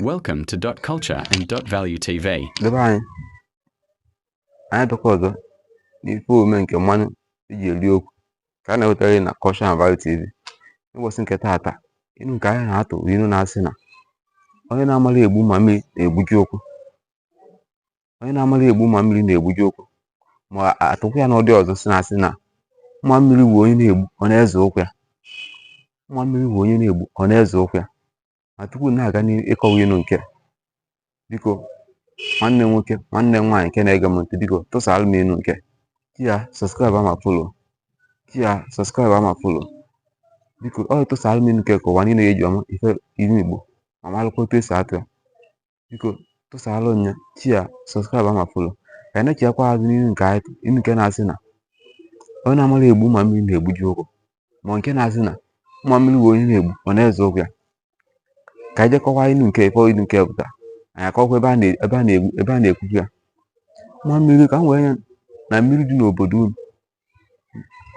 Welcome to Dot Culture and Dot Value TV. Ndị be anyị, anyị abịakwa ọzọ n'ife omume nke mmanụ eji eri okwu ka a na-ewetara gị na Culture and Value TV. N'ụbọchị nke taata, inu nke anyị na-atụ bụ inu na-asị na onye na-amara egbu mma mmiri na-egbuji ụkwụ. Onye na-amara egbu mma mmiri na-egbuji ụkwụ. Ma atụkwa ya n'ụdị ọzọ si na-asị na mma mmiri bụ onye na-egbu, ọ na-eze ụkwụ ya. Mma mmiri bụ onye na-egbu, ọ na-eze ụkwụ ya. Ma tupu m na-aga n'ịkọwa inu nke, biko, nwanne m nwoke, nwanne m nwaanyị nke na-ege m ntị, biko tụsara m inu nke ya, subscribe ma follow ya, subscribe ma follow. Biko, ọ tụsara m inu nke ka ụwa niile ga-eji ọma ife inu Igbo ma malụkwa otu esi atụ ya. Biko tụsara m ya, ya, subscribe ma follow. Ka anyị na-echekwa azụ n'inu nke anyị, inu nke na-asị na onye na-amara egbu mma mmiri na-egbuji ụkwụ, ma nke na-asị na mma mmiri bụ onye na-egbu, ọ na-eze ụkwụ ya. Ka anyị jekọwa inu nke ife inu nke pụta, anyị akọkwa ebe a na ebe a na-egbu, ebe a na-ekwukwu ya. Mma mmiri ka m wee ya na mmiri dị n'obodo unu,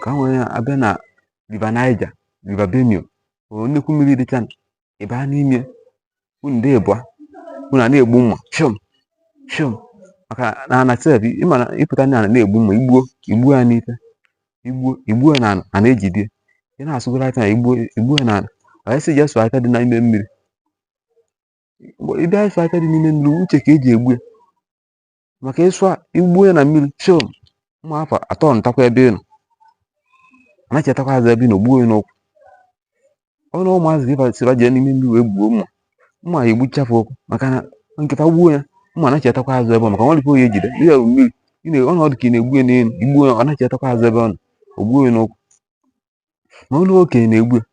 ka m wee ya abịa na River Niger, River Benue, o nnukwu mmiri dịcha ebe a n'ime unu dị ịbụa, unu a na-egbu mma fiọm fiọm, maka na ana sef ịma na ịpụta na ana na-egbu mma, igbuo igbuo ya n'ife, igbuo igbuo ya n'ala, a na-ejide ị na-asụgoro aka na igbuo igbuo ya n'ala. Onye sị jee sụọ aka dị n'ime mmiri, ịbịa ịsụ aka dị n'ime mmiri, uche ka eji egbu ya, maka ịsụ igbuo ya na mmiri fiọm, mma afọ atọ ntakwa ebe ị nọ, anachetakwa azụ ebe ị nọ gbuo ya n'ụkwụ. Ọ na ụmụazị gị sịba jee n'ime mmiri wee gbuo mma, mma ya egbuchafụ ụkwụ, maka na nkịta gbuo ya, mma anachetakwa azụ ebe ọ, maka nwere ife onye ejide ihe bụ mmiri ị na ọnọdụ ka ị na-egbu ya n'elu, igbuo ya, ọ nachetakwa azụ ebe ọ nọ, o gbuo ya n'ụkwụ. Ma ụlọ okenye na-egbu ya,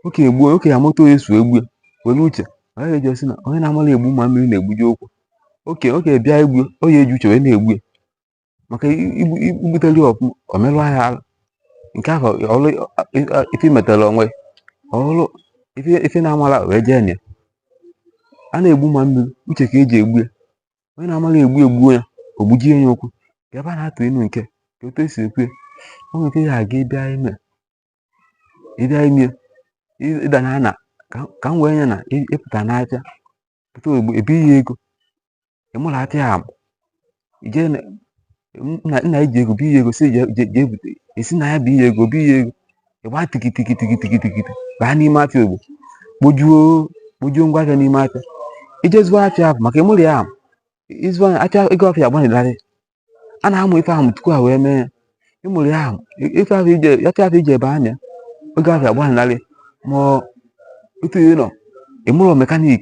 okenye gbuo ya, okenye amata onye so egbu ya were uche. Onye ga-eji sị na onye na-amara egbu mma mmiri na-egbuji ụkwụ, okenye okenye bịa egbu ya, onye eji uche wee na-egbu ya, maka igbutere ya ọfụma, o merụọ ya arụ. Nke ahụ ọrụ ife metara onwe ọrụ ife ife na-amara wee jee na ya. A na-egbu mma mmiri, uche ka eji egbu ya. Onye na-amara egbu egbuo ya, o gbujie ya ụkwụ. Ka ebe a na-atụ inu nke ka otu esi ekwu ya, o nwere ike ya aga ịbịa ime ịbịa ime ịda na ana ka m wee nye na ịpụta n'afịa pụta ozugbo ebi ya ego, ịmụrụ afịa amụ ije nna nna iji ego bi ya ego, si jee jee bute esi na ya bi ya ego, bi ya ego, ịgba tiki tiki tiki tiki tiki baa n'ime afịa ogbo, kpojuo kpojuo ngwa afịa n'ime afịa, ije zụọ afịa ahụ, maka ịmụrụ ya amụ ịzụ anya afịa, ego afịa agbanịlarị. A na-amụ ife ahụ tupu ha wee mee ya. Ịmụrụ ya ahụ ife ahụ ije afịa ahụ ije ebe anya ego afịa agbanịlarị. Ma otu ị nọ ịmụrụ mechanic.